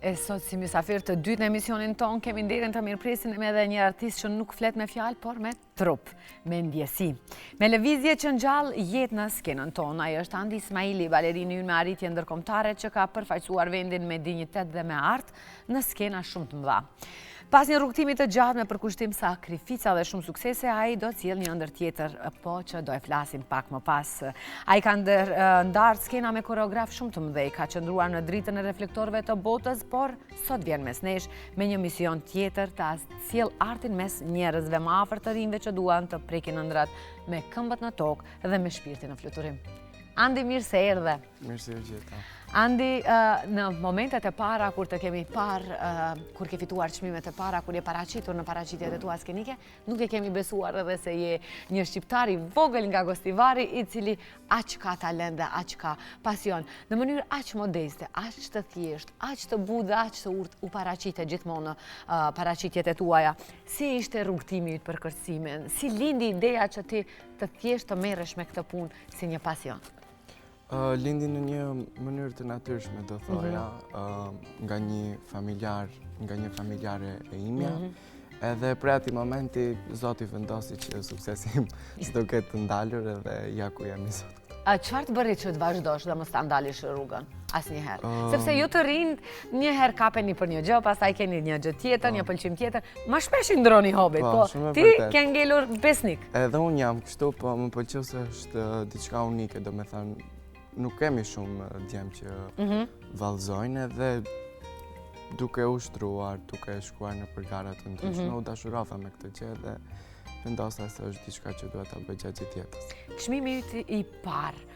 E sot si mysafir të dytë në emisionin tonë, kemi nderin të mirëpresim edhe një artist që nuk flet me fjalë, por me trup, me ndjesi. Me lëvizje që ngjall jetë në skenën tonë, ai është Andi Ismaili, balerini ynë me arritje ndërkombëtare që ka përfaqësuar vendin me dinjitet dhe me art në skena shumë të mëdha. Pas një rrugëtimi të gjatë me përkushtim sakrifica dhe shumë suksese, ai do të sjellë një ëndërr tjetër, po që do e flasim pak më pas. Ai ka ndarë skena me koreografë shumë të mëdhenj, ka qëndruar në dritën e reflektorëve të botës, por sot vjen mes nesh me një mision tjetër të sjellë artin mes njerëzve më afër të rinjve që duan të prekin ëndrrat me këmbët në tokë dhe me shpirtin në fluturim. Andi, mirë se erdhe. Mirë se ju gjeta. Andi, në momentet e para, kur të kemi parë, kur ke fituar çmimet e para, kur je paraqitur në paraqitjet e tua skenike, nuk e kemi besuar edhe se je një shqiptar i vogël nga Gostivari, i cili aq ka talent dhe aq ka pasion. Në mënyrë aq modeste, aq të thjeshtë, aq të butë dhe aq të urtë u paraqite gjithmonë në paraqitjet e tuaja. Si ishte rrugëtimi yt për kërcimin? Si lindi ideja që ti të thjesht të merresh me këtë punë si një pasion? Lindi në një mënyrë të natyrshme, do thoja, mhm. nga një familjar, nga një familjare e imja. Mhm. Edhe prej atij momenti, Zoti vendosi që suksesi im s'do ketë të ndalur edhe ja ku jemi sot. A çfarë të bëri që të vazhdosh dhe mos ta ndalish rrugën? Asnjëherë. Sepse ju të rinjtë një herë kapeni për një gjë, pastaj keni një gjë tjetër, një po. pëlqim tjetër. Ma shpesh i ndroni hobit, po, po ti ke ngelur besnik. Edhe unë jam kështu, po më pëlqeu se është diçka unike, domethënë, nuk kemi shumë djem që mhm. vallëzojnë edhe duke ushtruar, duke shkuar nëpër gara të ndryshme, mhm. u dashurova me këtë gjë dhe vendosa se është diçka që duhet ta bëj gjatë gjithë jetës. Çmimi yt i parë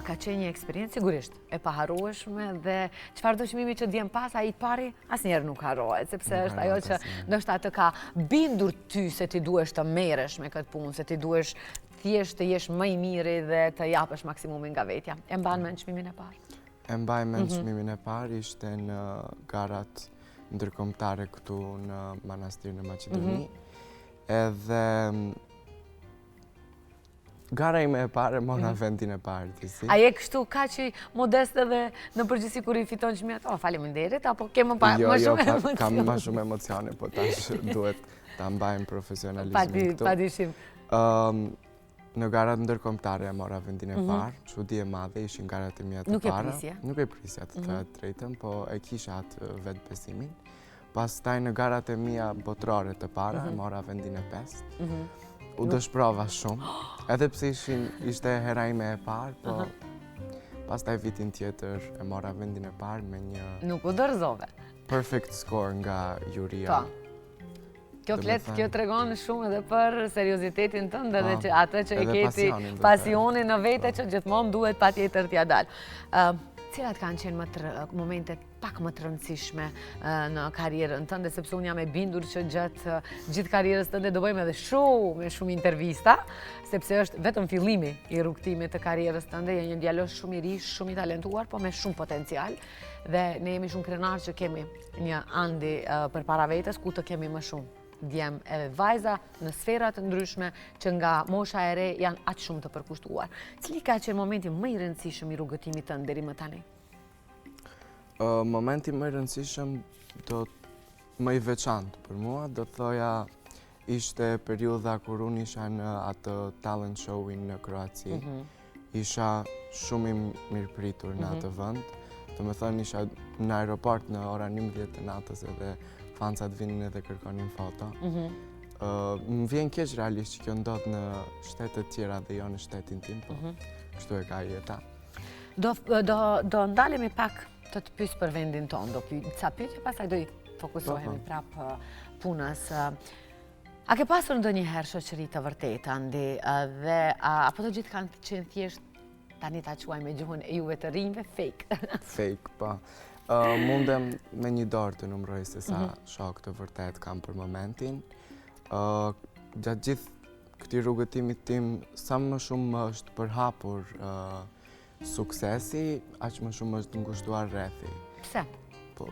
ka qenë një eksperiencë sigurisht e paharrueshme dhe çfarëdo çmimi që të vjen pas ai i pari asnjëherë nuk harrohet, sepse është ajo që ndoshta të ka bindur ty se ti duhesh të merresh me këtë punë, se ti duhesh thjesht të jesh më i miri dhe të japësh maksimumin nga vetja. E mban mend çmimin e parë? E mbaj mend mhm. çmimin e parë, ishte në garat ndërkombëtare këtu në Manastir në Maqedoni. Mhm. Edhe Gara ime e parë, mora mhm. vendin e parë, ti si. A je kështu kaq modest edhe në përgjithësi kur i fiton çmimet? O, faleminderit, apo ke më pa, jo, më jo, shumë emocione? Kam më shumë emocione, po tash duhet ta mbajmë profesionalizmin këtu. Pa dyshim. Në garat ndërkombëtare e mora vendin e mhm. parë, çudi e madhe, ishin garat e mia të para. Nuk e prisje? Nuk e prisja, të mhm. të drejtën, po e kisha atë vetëbesimin. Pastaj në garat e mia botërore të para, mhm. mora vendin e pestë. Mhm. U dëshprova shumë, edhe pse ishin, ishte hera ime e parë, po pastaj vitin tjetër e mora vendin e parë me një... Nuk u dorëzove. Perfect score nga juria. Po. Kjo flet, kjo tregon shumë edhe për seriozitetin tënd dhe po, që atë që e ke ti pasionin në vete po. që gjithmonë duhet patjetër t'ia dal. Cilat kanë qenë më të momentet pak më të rëndësishme në karrierën tënde, sepse unë jam e bindur që gjatë gjithë karrierës tënde do bëjmë edhe shumë e shumë intervista, sepse është vetëm fillimi i rrugëtimit të karrierës tënde, je një djalosh shumë i ri, shumë i talentuar, po me shumë potencial, dhe ne jemi shumë krenarë që kemi një Andi përpara vetes, ku të kemi më shumë djem edhe vajza në sfera të ndryshme që nga mosha e re janë aq shumë të përkushtuar. Cili ka qenë momenti më i rëndësishëm i rrugëtimit tënd deri më tani? Momenti më i rëndësishëm do më i veçantë për mua, do të thoja ishte periudha kur unë isha në atë talent show-in në Kroaci. Mhm. Isha shumë i mirëpritur në mhm. atë vend. Domethënë isha në aeroport në ora 11 të natës edhe fansat vinin edhe kërkonin foto. Mhm. Më vjen keq realisht që kjo ndodh në shtete tjera dhe jo në shtetin tim, po kështu e ka jeta. Do, do, do ndalemi pak të të pys për vendin tonë, do pyes ca pyetje, pastaj do i fokusohemi po, po. prapë punës. A ke pasur ndonjëherë shoqëri të vërtetë, Andi, dhe apo të gjithë kanë qenë thjesht tani ta quaj me gjuhën e juve të rinjve, fake? Fake, po. Mundem me një dorë të numëroj se sa mhm. shokë të vërtetë kam për momentin. Gjatë gjithë këtij rrugëtimit tim, sa më shumë më është përhapur suksesi, aq më shumë është ngushtuar rrethi. Pse? Po.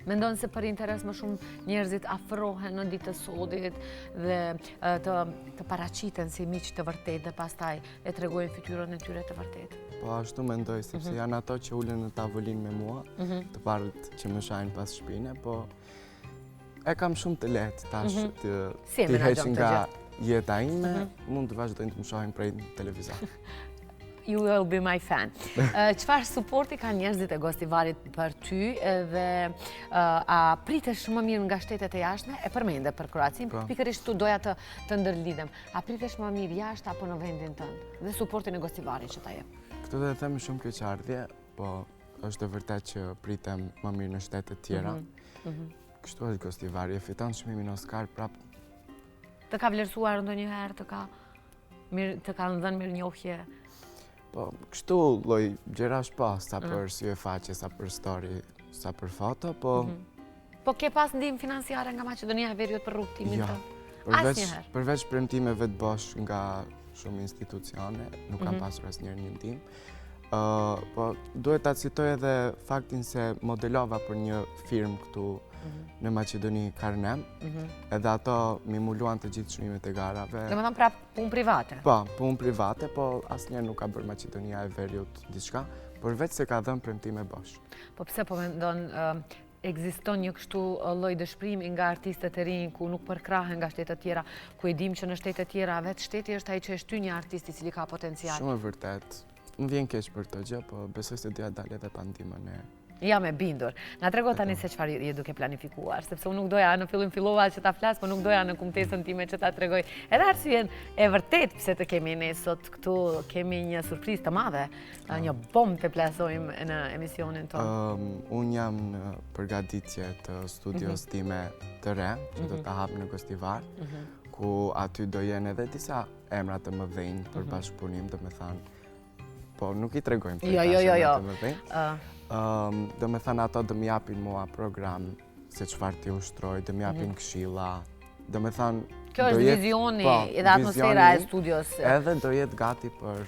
Mendon se për interes më shumë njerëzit afrohen në ditë të sodit dhe të, të paraqiten si miq të vërtetë dhe pastaj e tregojnë fytyrën e tyre të vërtetë. Po ashtu mendoj, sepse mhm. janë ato që ulen në tavolinë me mua, mhm. të parët që më shajnë pas shpine, po e kam shumë të lehtë tash mhm. të si t'i heq nga jeta ime, mund të vazhdojnë të më shohin prej televizor. You will be my fan. Çfarë suporti kanë njerëzit e Gostivarit për ty dhe a pritesh më mirë nga shtetet e jashtme? E përmende për Kroacinë, po. pikërisht këtu doja të, të ndërlidhem. A pritesh më mirë jashtë apo në vendin tënd? Dhe suportin e Gostivarit që ta jep. Këtë do e them me shumë keqardhje, po është e vërtetë që pritem më mirë në shtetet tjera. Mm -hmm. Kështu është Gostivari, e fiton çmimin Oscar prap. Të ka vlerësuar ndonjëherë, të ka Mirë, të kanë dhënë mirënjohje? Po, kështu lloj gjërash po, sa mm. për sy e faqe, sa për story, sa për foto, po... Mhm. Po ke pas ndihmë financiare nga Maqedonia e Veriut për rrugëtimin jo, tënd? Përveç, përveç premtimeve të bosh nga shumë institucione, nuk kam mhm. pasur asnjëherë një ndihmë. po, duhet ta citoj edhe faktin se modelova për një firmë këtu mhm. në Maqedoni Karnem, mhm. edhe ato m'i mbuluan të gjithë çmimet e garave. Domethënë pra punë private? Po, punë private, po asnjëherë nuk ka bërë Maqedonia e Veriut diçka, përveç se ka dhënë premtime bosh. Po pse po mendon, ekziston një kështu lloj dëshpërimi nga artistët e rinj ku nuk përkrahen nga shtetet tjera, ku e dim që në shtetet tjera vetë shteti është ai që e shtyn një artist i cili ka potencial. Shumë e vërtetë. Më vjen keq për këtë gjë, po besoj se do ia dal edhe pa ndihmën e Jam e bindur. Na trego tani se çfarë je duke planifikuar, sepse unë nuk doja në fillim fillova që ta flas, po nuk doja në kumtesën time që ta tregoj. Edhe arsyen e vërtetë pse të kemi ne sot këtu, kemi një surprizë të madhe, një bombë të plasojmë në emisionin tonë. Unë jam në përgatitje të studios mhm. time të re, që do mhm. ta hap në Gostivar, mhm. ku aty do jenë edhe disa emra të mëdhenj për bashkëpunim, domethënë, Po, nuk i tregojmë për jo, jo, jo, jo. të mëdhenj. Domethënë, ato do më japin mua program se çfarë të ushtroj, do më japin mhm. këshilla. Domethënë... Kjo është vizioni po, dhe atmosfera e studios. Edhe do jetë gati për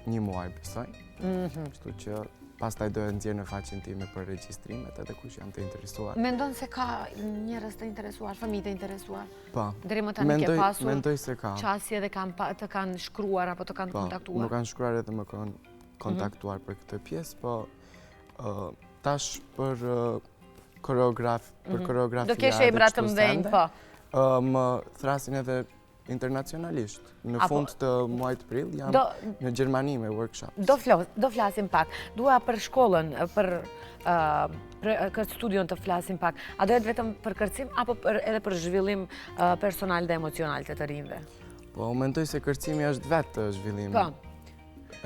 një muaj, besoj. Mhm. Kështu që pastaj do e nxjerr në faqen time për regjistrimet edhe kush janë të interesuar. Mendon se ka njerëz të interesuar, fëmijë të interesuar? Po. Deri më tani ke pasur mendoj se ka. Qasje dhe kanë të kanë shkruar apo të kanë po, kontaktuar. Më kanë shkruar edhe më kanë kontaktuar mhm. për këtë pjesë, po tash për koreograf, për mhm. koreografi. Do kesh emra të mëdhenj, po. Më thërrasin edhe internacionalisht. Në fund të muajit prill jam në Gjermani me workshop. Do do flasim pak. Dua për shkollën, për për këtë studion të flasim pak. A do jetë vetëm për kërcim apo për, edhe për zhvillim personal dhe emocional të të rinjve? Po, mendoj se kërcimi është vetë zhvillim po.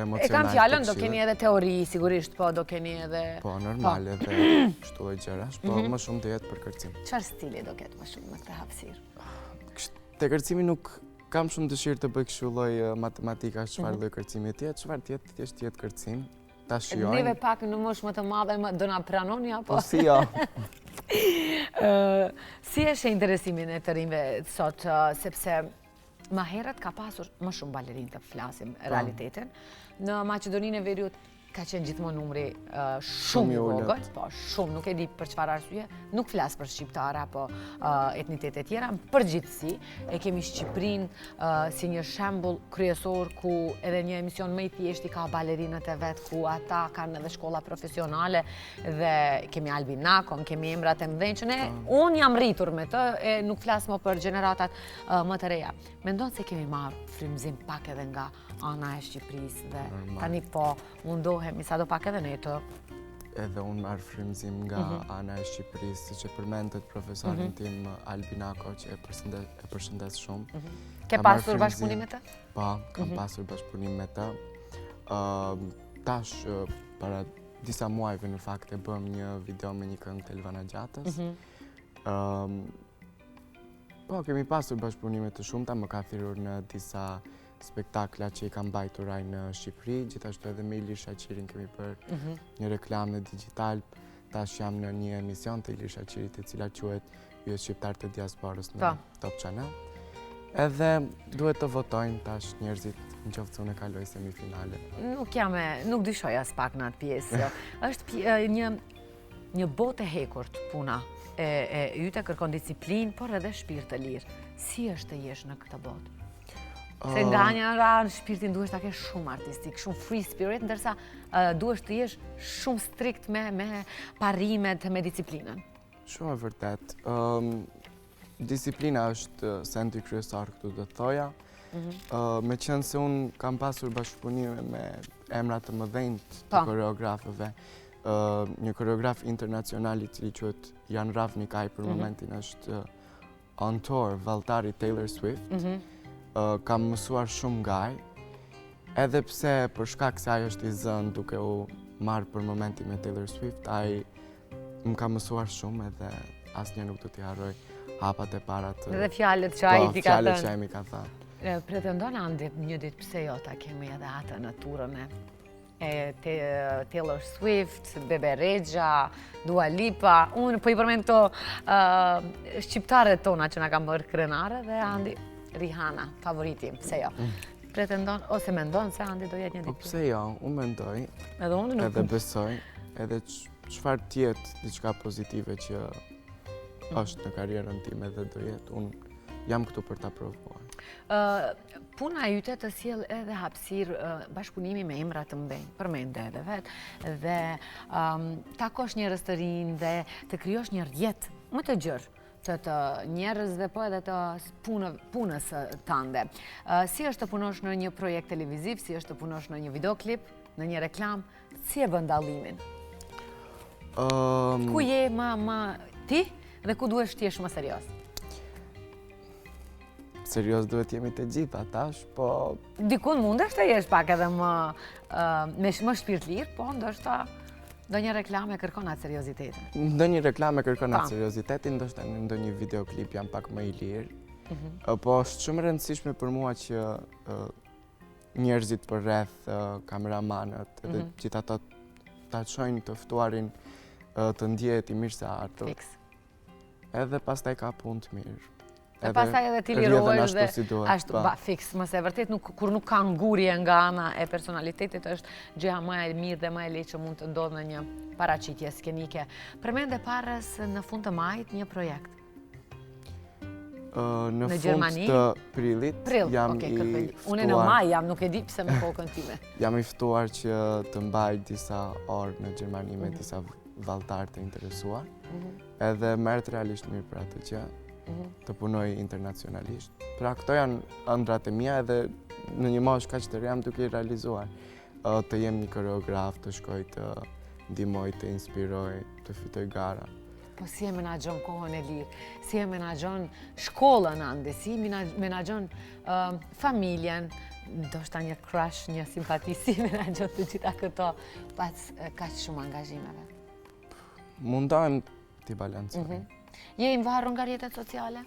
emocional. E kam fjalën, do keni edhe teori, sigurisht, po, do keni edhe... Po, normal, po. edhe kështu lloj gjërash, po mhm. më shumë do jetë për kërcim. Çfarë stili do ketë më shumë në këtë hapësirë? Te kërcimi nuk kam shumë dëshirë të bëj kështu lloj matematikash, çfarë mhm. lloj kërcimi të jetë, çfarë të jetë, thjesht të jetë kërcim. Ta shijojnë. Neve pak në moshë më të madhe, do na pranoni apo? Po si jo. Si e sheh interesimin e të rinjve sot, sepse ma herët ka pasur më shumë balerinë të flasim po. realitetin. Në Maqedoninë e Veriut ka qenë gjithmonë numri shumë i vogël, po shumë, nuk e di për çfarë arsye, nuk flas për shqiptarë apo etnitete tjera, në përgjithësi e kemi Shqipërinë si një shembull kryesor ku edhe një emision më i thjeshtë i ka balerinët e vet, ku ata kanë edhe shkolla profesionale dhe kemi Albin Nakon, kemi emrat e mëdhenj që ne, po. unë jam rritur me të, e nuk flas më për gjeneratat më të reja. Mendon se kemi marrë frymëzim pak edhe nga ana e Shqipërisë dhe tani po mundohemi sado pak edhe ne të edhe unë marr frymëzim nga mhm. ana e Shqipërisë, siç e përmendët profesorin mhm. tim Albin Nako, që e përshëndes shumë. Mhm. Ke pasur bashkëpunim me të? Po, kam pasur bashkëpunim me të. Tash, para disa muajve në fakt, e bëmë një video me një këngë të Elvana Gjatës. Po, kemi pasur bashkëpunime të shumta, më ka thirrur në disa spektakla që i ka mbajtur ai në Shqipëri, gjithashtu edhe me Ilir Shaqirin kemi bërë mhm. një reklamë në Digitalb, tash jam në një emision të Ilir Shaqirit e cila quhet Yjet Shqiptarë të Diasporës në po. Top Channel. Edhe duhet të votojnë tash njerëzit në qoftë se unë e kaloj semifinale. Nuk jam e, nuk dyshoj aspak në atë pjesë. është një. Një botë e hekurt puna e, e yte kërkon disiplinë, por edhe shpirt të lirë. Si është të jesh në këtë botë? Se nga njëra anë shpirtin duhesh ta kesh shumë artistik, shumë free spirit, ndërsa duhesh të jesh shumë strikt me, me parimet, me disiplinën. Shumë e vërtet. Disiplina është sendi kryesor këtu do të thoja. Mm -hmm. Meqenëse unë kam pasur bashkëpunime me emra të mëdhenj të po. koreografëve, një koreograf internacional i cili quhet Jan Ravnikaj për mm -hmm. momentin është on tour, valltar i Taylor Swift. Mm -hmm. kam mësuar shumë nga ai, edhe pse për shkak se ai është i zënë duke u marrë për momentin me Taylor Swift, ai Më ka mësuar shumë edhe asnjë nuk do t'i harroj hapat e para të... Dhe fjalët që ai po, t'i ka thënë. Fjalët që ai m'i ka thënë. Pretendon Andi një ditë pse jo ta kemi edhe atë në turën e e Taylor Swift, Bebe Rexha, Dua Lipa, unë po i përmend këto shqiptaret tona që na kanë bërë krenare dhe Andi Rihanna, favoriti, pse jo. Mm. Pretendon, ose mendon se Andi do jetë një po, ditë. Po pse jo, unë mendoj, edhe unë nuk... Edhe besoj, edhe çfarë të jetë diçka pozitive që është në karrierën time dhe do jetë, unë jam këtu për ta provuar. Puna e yte të sjell edhe hapësirë bashkëpunimi me emra të mëdhenj, përmende edhe vetë, dhe takosh njerëz të rinj dhe të krijosh një rrjet më të gjerë të të njerëzve, po edhe të punës tande. Si është të punosh në një projekt televiziv, si është të punosh në një videoklip, në një reklamë, Si e bën dallimin? Ku je ma, ma ti dhe ku duhesh të jesh më serioz? Serioz duhet jemi të gjitha tash, po... Dikun mundesh të jesh pak edhe më, me më shpirt lirë, po ndoshta ndonjë reklamë kërkon atë seriozitetin. Ndonjë reklamë kërkon atë seriozitetin, ndoshta në ndonjë videoklip jam pak më i lirë. Mhm. Po është shumë e rëndësishme për mua që njerëzit përreth, kameramanët, edhe mm -hmm. gjithë ato ta çojnë të ftuarin të ndjehet i mirëseardhur. Fiks. Edhe pastaj ka punë të mirë. Edhe pastaj edhe ti lirohesh dhe ashtu, po. ba, fiks, më se vërtet nuk, kur nuk ka ngurje nga ana e personalitetit është gjëja më e mirë dhe më e lehtë që mund të ndodhë në një paraqitje skenike. Përmende parës në fund të majit një projekt. Në fund të prillit Prill, jam i ftuar... Unë në maj jam, nuk e di pse me kokën time. Jam i ftuar që të mbaj disa orë në Gjermani me mhm. disa valltarë të interesuar. Mhm. Edhe më erdh realisht mirë për atë që mhm. të punoj internacionalisht. Pra këto janë ëndrrat e mia edhe në një moshë kaq të re jam duke i realizuar. Të jem një koreograf, të shkoj të ndihmoj, të inspiroj, të fitoj gara. Po si e menaxhon kohën e lirë, si e menaxhon shkollën Andi, si e menaxhon familjen, ndoshta një crush, një simpati, si e menaxhon të gjitha këto pas kaq shumë angazhimeve? Mundohem t'i balancoj. Mhm. Je i varur nga rrjetet sociale?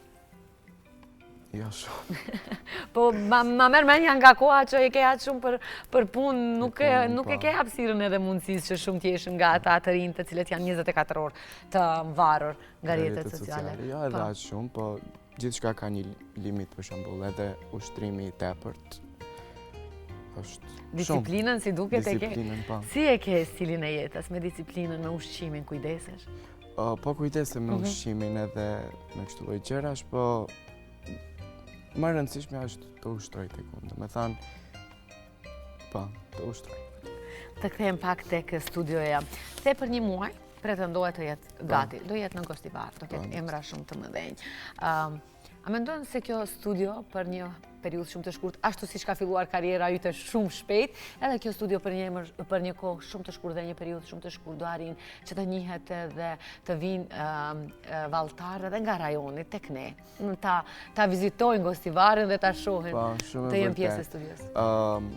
Jo shumë. Po, ma merr mendja nga koha që e ke atë shumë për, për punë, nuk, e, nuk e po. ke hapësirën edhe mundësisë që shumë të jesh nga ata të rinj të cilët janë 24 orë të varur nga rrjetet sociale. Jo, edhe po. atë shumë, po gjithçka ka një limit për shembull, edhe ushtrimi i tepërt është shumë. Disiplinën si duket e ke? Po. Si e ke stilin e jetës me disiplinën, me ushqimin, kujdesesh? Po kujdesem me mhm. ushqimin edhe me kështu lloj gjërash, po më e rëndësishme është të ushtroj tek unë, domethënë, po, të ushtroj. Të kthehem pak tek studioja. The për një muaj, pretendohet të jetë po. gati, do jetë në Gostivar, do ketë po. emra shumë të mëdhenj. A mendon se kjo studio për një periudhë shumë të shkurt, ashtu siç ka filluar karriera jote shumë shpejt, edhe kjo studio për një për një kohë shumë të shkurt dhe një periudhë shumë të shkurt do arrin që të njihet edhe të vijnë valltarë edhe nga rajoni tek ne, ta ta vizitojnë Gostivarin dhe ta shohin po, të jenë pjesë e studios. Ëm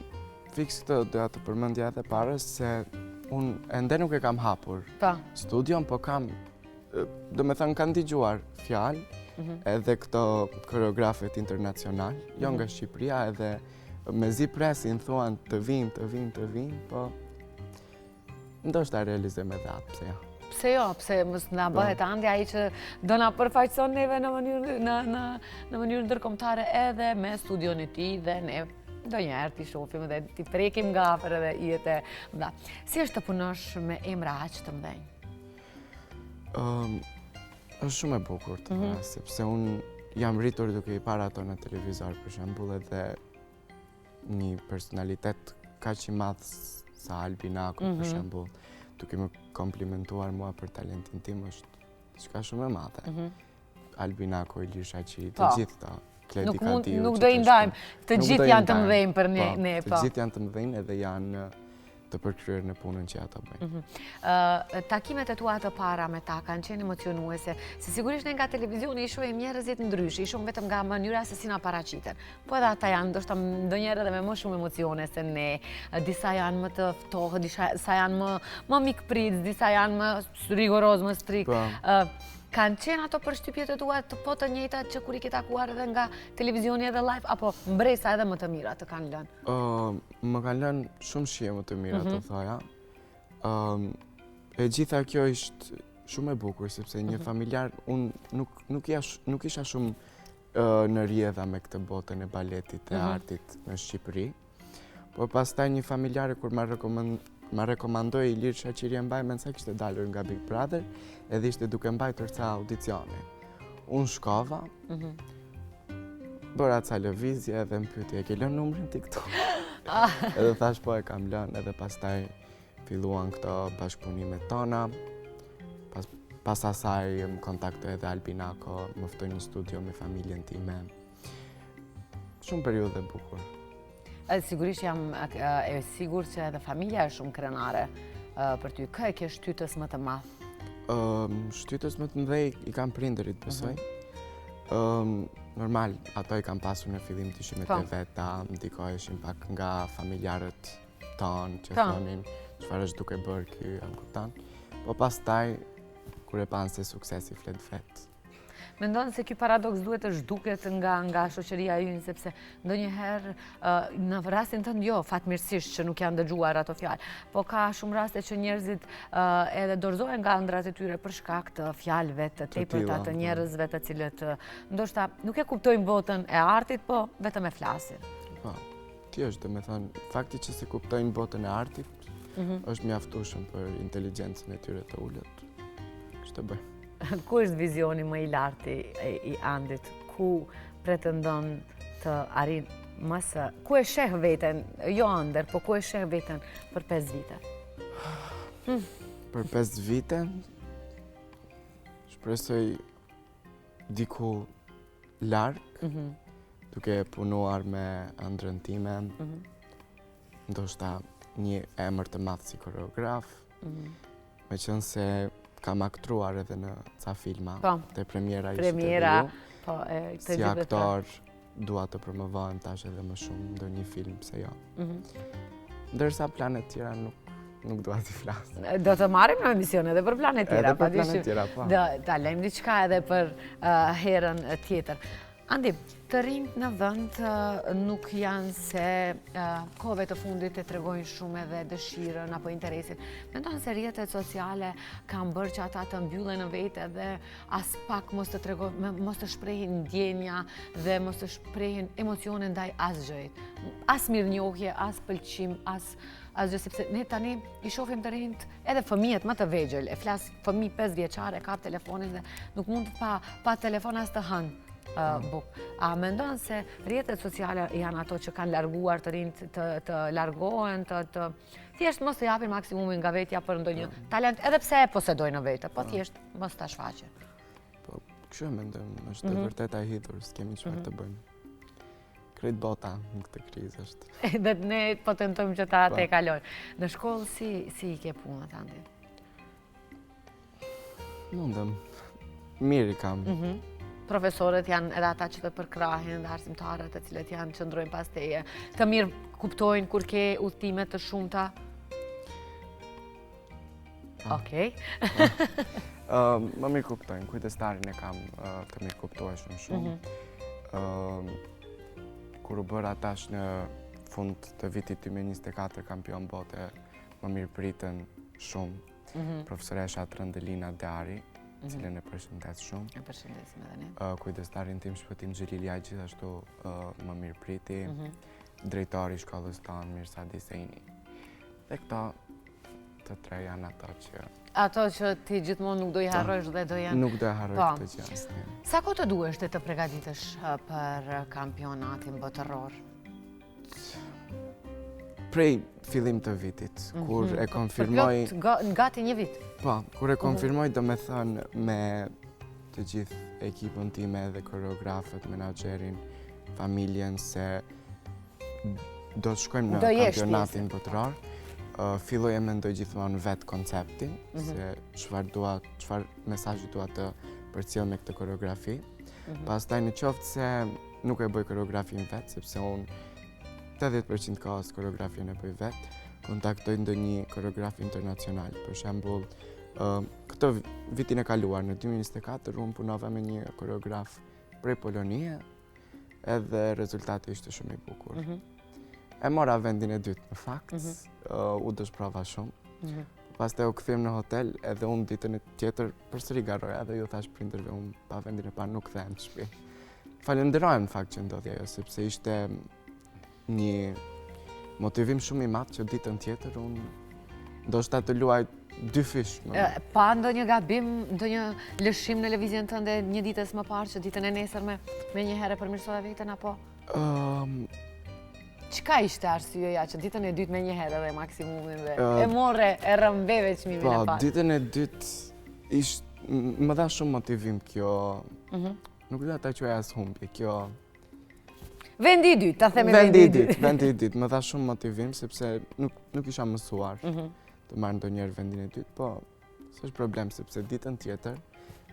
fiks këtë doja të përmendja edhe parës se unë ende nuk e kam hapur. Po. Studion, po kam Domethënë, kam dëgjuar fjalë, mhm. edhe këto koreografët internacional, jo mhm. nga Shqipëria, edhe mezi presin, thuan të vijnë, të vijnë, të vijnë, po ndoshta realizojmë edhe atë, pse jo. Pse jo, pse mos na po. bëhet Andi ai që do na përfaqëson neve në mënyrë në në në mënyrë ndërkombëtare edhe me studion e tij dhe ne ndonjëherë t'i shohim dhe t'i prekim nga afër edhe yjet e mëdha. Si është të punosh me emra aq të mëdhenj? Um, është shumë e bukur të mm -hmm. sepse unë jam rritur duke i parë ato në televizor, për shembull edhe një personalitet kaq i madh sa Albi Nako, mm -hmm. për mhm. shembull, duke më komplimentuar mua për talentin tim është diçka shumë e madhe. Mm -hmm. Albi Nako, Ilir Shaqiri, të po. gjithë këta. Kledi nuk mund, nuk do i ndajmë, të gjithë janë të mëdhenj për ne, po, ne, po. Të gjithë janë të mëdhenj edhe janë të përkryer në punën që ata bëjnë. Mhm. Takimet e tua të para me ta kanë qenë emocionuese, se sigurisht ne nga televizioni i shohim njerëzit ndryshe, i shohim vetëm nga mënyra se si na paraqiten. Po edhe ata janë ndoshta ndonjëherë edhe me më shumë emocione se ne. Disa janë më të ftohtë, disa janë më më mikpritës, disa janë më rigoroz, më strikt. Po. Kanë qenë ato përshtypjet e tua të po të njëjtat që kur i ke takuar edhe nga televizioni edhe live apo mbresa edhe më të mira të kanë lënë? Më kanë lënë shumë shije më të mira, të mhm. thoja. E gjitha kjo ishte shumë e bukur, sepse një mhm. familjar, unë nuk, nuk, nuk isha shumë në rrjedha me këtë botën e baletit e mhm. artit në Shqipëri. Por pastaj një familjare kur ma ma rekomandoi Ilir Shaqiri e mbaj mend sa kishte dalur nga Big Brother edhe ishte duke mbajtur ca audicione. Unë shkova, mm -hmm. bëra ca lëvizje edhe më pyeti, e ke lënë numrin ti këtu? Ah. edhe thash po e kam lënë edhe pastaj filluan këto bashkëpunimet tona. Pas, pas asaj më kontaktoi edhe Albi Nako, më ftoi në studio me familjen time. Shumë periudhë e bukur. Sigurisht jam e sigurt që edhe familja është shumë krenare për ty. Kë e ke shtytës më të madh? Shtytës më të mëdhej i kam prindërit, besoj. Mhm. Normal, ato i kam pasur në fillim dyshimet po. e veta, ndikoheshin pak nga familjarët tanë që po. thonin çfarë është duke bërë ky, a më kupton. Po pastaj, kur e panë se suksesi flet vetë, Mendon se ky paradoks duhet të zhduket nga nga shoqëria ynë sepse ndonjëherë në rastin tënd jo, fatmirësisht që nuk janë dëgjuar ato fjalë, po ka shumë raste që njerëzit edhe dorëzohen nga ëndrrat e tyre për shkak të fjalëve të tepërta të po. njerëzve të cilët ndoshta nuk e kuptojnë botën e artit, po vetëm e flasin. Po. Thjesht, domethënë, fakti që s'e kuptojnë botën e artit, mhm. është mjaftueshëm për inteligjencën e tyre të ulët. Ç'të bëjmë? Ku është vizioni më i lartë i Andit? Ku pretendon të arrin më së... Ku e sheh veten, jo ëndërr, po ku e sheh veten për 5 vite? Hmm. Për 5 vite, shpresoj diku larg, mhm. duke punuar me ëndrrën time, mhm. ndoshta një emër të madh si koreograf, mhm. meqenëse kam aktruar edhe në ca filma, po. te premiera ishte Premiera, po, e, të Si aktor, dua të promovohem tash edhe më shumë ndonjë film, pse jo. Mhm. Ndërsa planet tjera nuk nuk dua t'i flas. Do të marrim në emision edhe për planet tjera. Edhe për planet tjera, po. Do ta lëmë diçka edhe për herën tjetër. Andi, të rinjtë në vend nuk janë se kohëve të fundit e tregojnë shumë edhe dëshirën apo interesin. Mendon se rrjetet sociale kanë bërë që ata të mbyllen në vete dhe aspak mos të tregojnë, mos të shprehin ndjenja dhe mos të shprehin emocione ndaj asgjëjt. As mirënjohje, as pëlqim, as asgjë, sepse ne tani i shohim të rinjtë edhe fëmijët më të vegjël, e flas fëmijë 5 vjeçar e kap telefonin dhe nuk mund pa, pa telefon as të hanë mm. bukë. A mendon se rrjetet sociale janë ato që kanë larguar të rinjtë të, të largohen, të, të thjesht mos të japin maksimumin nga vetja për ndonjë mm. talent, edhe pse e posedojnë në vete, po mm. thjesht mos ta shfaqin. Po, kështu e mendoj, është e mhm. vërteta e hidhur, s'kemi çfarë mhm. të bëjmë. Krejt bota në këtë krizë është. Dhe ne po tentojmë që ta po. të kalojmë. Në shkollë si, si i ke punët, Andi? Mundem. Mirë i kam. Mhm. Profesorët janë edhe ata që të përkrahin dhe arsimtarët të cilët janë qëndrojnë pas teje. Të mirëkuptojnë kur ke udhëtime të shumta. Ah. Okej. Ah. Më mirëkuptojnë, kujdestarin e kam të mirëkuptueshëm shumë. Mhm. Kur u bëra tash në fund të vitit 2024 kampion bote, më mirëpritën shumë. Mhm. Profesoresha Trëndëlina Deari, mhm. cilën e përshëndes shumë. E përshëndesim edhe ne. Kujdestarin tim Shpëtim Xhelilja gjithashtu më mirëpriti. Mhm. Drejtori i shkollës tonë Mirsad Iseini. Dhe këto të tre janë ato që... Ato që ti gjithmonë nuk do i harrosh dhe do janë... Nuk do e harroj po. këtë gjë asnjëherë. Sa kohë të duhesh të pregaditesh për kampionatin botëror? Prej fillim të vitit, mhm. kur e konfirmoj... Për gati një vit? Po, kur e mhm. konfirmoj domethënë me të gjithë ekipën time dhe koreografët, menaxherin, familjen, se do të shkojmë në kampionatin botëror. Filloj e mendoj gjithmonë vetë konceptin, mhm. se çfarë dua, çfarë mesazhi dua të përcjell me këtë koreografi. Mhm. Pastaj në qoftë se nuk e bëj koreografinë vetë, sepse unë 80% kohës koreografinë e bëj vetë, kontaktoj ndonjë koreograf internacional. Për shembull, këtë vitin e kaluar, në 2024, unë punova me një koreograf prej Polonie, edhe rezultati ishte shumë i bukur. Mhm. E mora vendin e dytë në fakt, mm -hmm. u dëshprova shumë. Mm -hmm. Pastaj u kthyem në hotel edhe unë ditën e tjetër përsëri garoja dhe ju thash prindërve unë pa vendin e parë nuk kthehem në shtëpi. Falenderohem në fakt që ndodhi ajo sepse ishte një motivim shumë i madh që ditën tjetër unë ndoshta të luaj dyfish. Pa ndonjë gabim, ndonjë lëshim në lëvizjen tënde një ditës më parë që ditën e nesërme menjëherë e përmirësove veten, apo? Çka ishte arsyeja që ditën e dytë menjëherë dhe maksimumin dhe e more e rrëmbeve çmimin e po, parë? Po, ditën e dytë më dha shumë motivim kjo, mhm. nuk do ta quaj as humbje, kjo Vendi i dytë, ta themi vendi i dytë. Vendi i dytë, më dha shumë motivim, sepse nuk, nuk isha mësuar mhm. të marr ndonjëherë vendin e dytë, po s'është problem, sepse ditën tjetër,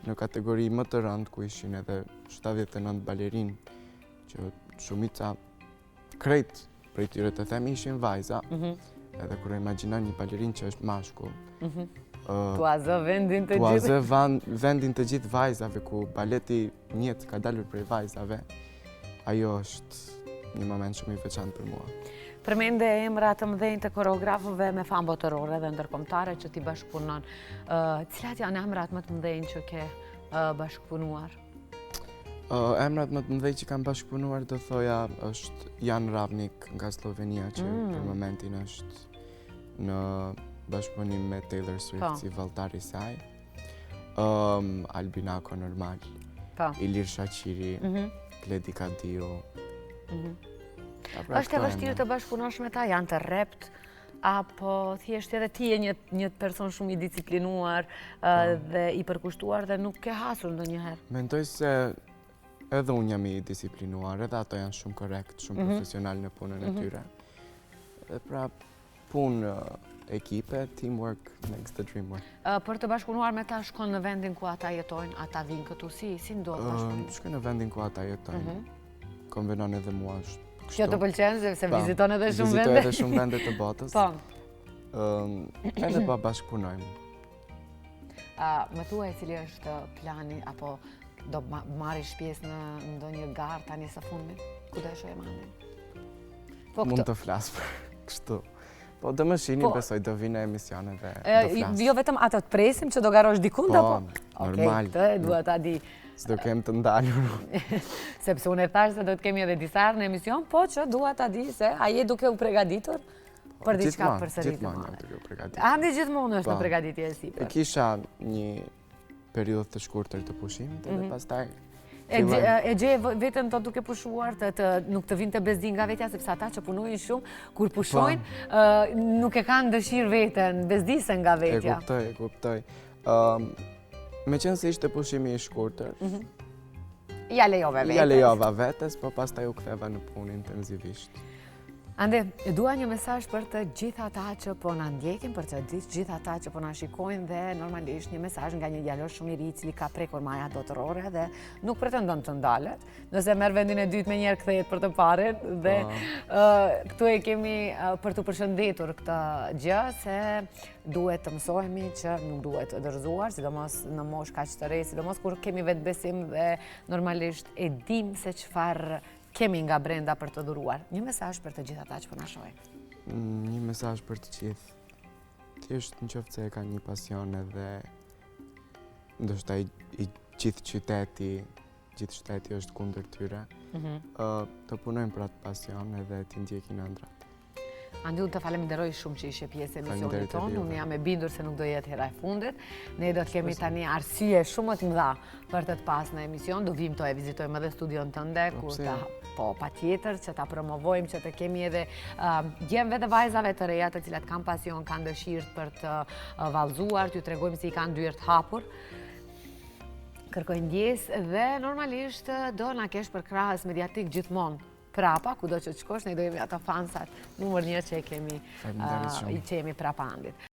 në kategori më të rëndë, ku ishin edhe 79 balerinë, që shumica krejt prej tyre të them ishin vajza, mhm. edhe kur e imagjinon një balerin që është mashkull, mhm. T'ua zë vendin të gjithë. T'ua zë vendin të gjithë vajzave, ku baleti njët ka dalur prej vajzave, ajo është një moment shumë i veçantë për mua. Përmende emra të mëdhenj të koreografëve me famë botërore dhe ndërkombëtare që ti bashkëpunon. Cilat janë emrat më të mëdhenj që ke bashkëpunuar? Emrat më të mëdhenj që kam bashkëpunuar do thoja është Jan Ravnik nga Slovenia që mm. për momentin është në bashkëpunim me Taylor Swift po. si valltar i saj. Um, Albin Ako normal. Po. Ilir Shaqiri, mm -hmm. Kledi Kadiu. Mm -hmm. Pra është e vështirë të bashkëpunosh me ta, janë të rreptë, apo thjesht edhe ti je një, një person shumë i disiplinuar po. dhe i përkushtuar dhe nuk ke hasur ndonjëherë? Mendoj se edhe unë jam i disiplinuar, edhe ato janë shumë korrekt, shumë mm -hmm. profesional në punën e mhm. tyre. Dhe pra punë ekipe, teamwork makes the dream work. Për të bashkëpunuar me ta, shkon në vendin ku ata jetojnë, ata vijnë këtu, si, si ndodh bashkëpunimi? Shkoj në vendin ku ata jetojnë. Mm -hmm. Konvenon edhe mua është Kjo të pëlqen, sepse po, viziton edhe shumë vende. Vizitoj edhe shumë vende të botës. Po. Edhe po bashkëpunojmë. Më thuaj cili është plani, apo do marrish pjesë në ndonjë garë tani së fundmi? Ku do e shohim Andin? Po Mund të flas për kështu. Po do më shihni, po, besoj, do vi në emisione dhe do flas. Jo vetëm atë të presim që do garosh dikund, po, apo? Normal. Okej, këtë e dua ta di. S'do kem të ndalur. Sepse unë e thashë se do të kemi edhe disa herë në emision, po që dua ta di se a je duke u pregaditur për diçka përsëri të madhe. Gjithmonë jam duke u pregaditur. Andi gjithmonë është në po. pregaditje e sipër. E kisha një periudhë të shkurtër të pushimit edhe mhm. pastaj E gjeje veten të duke pushuar, të, të, nuk të vinte bezdi nga vetja, sepse ata që punojnë shumë, kur pushojnë, po. nuk e kanë dëshirë veten, bezdisen nga vetja. E kuptoj, e kuptoj. Meqenëse ishte pushimi i shkurtër, mhm. Ia lejove vetes. Ia lejova vetes, po pastaj u ktheva në punë intensivisht. Andi, e dua një mesazh për të gjithë ata që po na ndjekin, për të gjithë ata që po na shikojnë dhe normalisht një mesazh nga një djalosh shumë i ri i cili ka prekur majat botërore dhe nuk pretendon të ndalet. Nëse merr vendin e dytë menjëherë kthehet për të parin dhe po. këtu e kemi për të përshëndetur këtë gjë se duhet të mësohemi që nuk duhet të dorëzuar, sidomos në moshë kaq të re, sidomos kur kemi vetëbesim dhe normalisht e dim se çfarë kemi nga brenda për të dhuruar. Një mesazh për të gjithë ata që po na shohin. Mm, një mesazh për të gjithë. Thjesht në qoftë se e ka një pasion edhe ndoshta i, i gjithë qyteti, gjithë shteti është kundër tyre, mm -hmm. të punojnë për atë pasion edhe t'i ndjekin ëndrrat. Andi, unë të faleminderoj shumë që ishe pjesë e emisionit tonë. Unë jam e bindur se nuk do jetë hera e fundit. Ne do të kemi tani arsye shumë më të mëdha për të të pas në emision. Do vim të e vizitojmë edhe studion tënde, po, kur ta po patjetër që ta promovojmë, që të kemi edhe djemve dhe vajzave të reja të cilat kanë pasion, kanë dëshirë për të vallëzuar, t'ju tregojmë se i kanë dyert hapur. Kërkoj ndjesë dhe normalisht do na kesh përkrahës mediatik gjithmonë prapa, kudo që të shkosh, ne do jemi ato fansat numër një që e kemi, që jemi prapa Andit.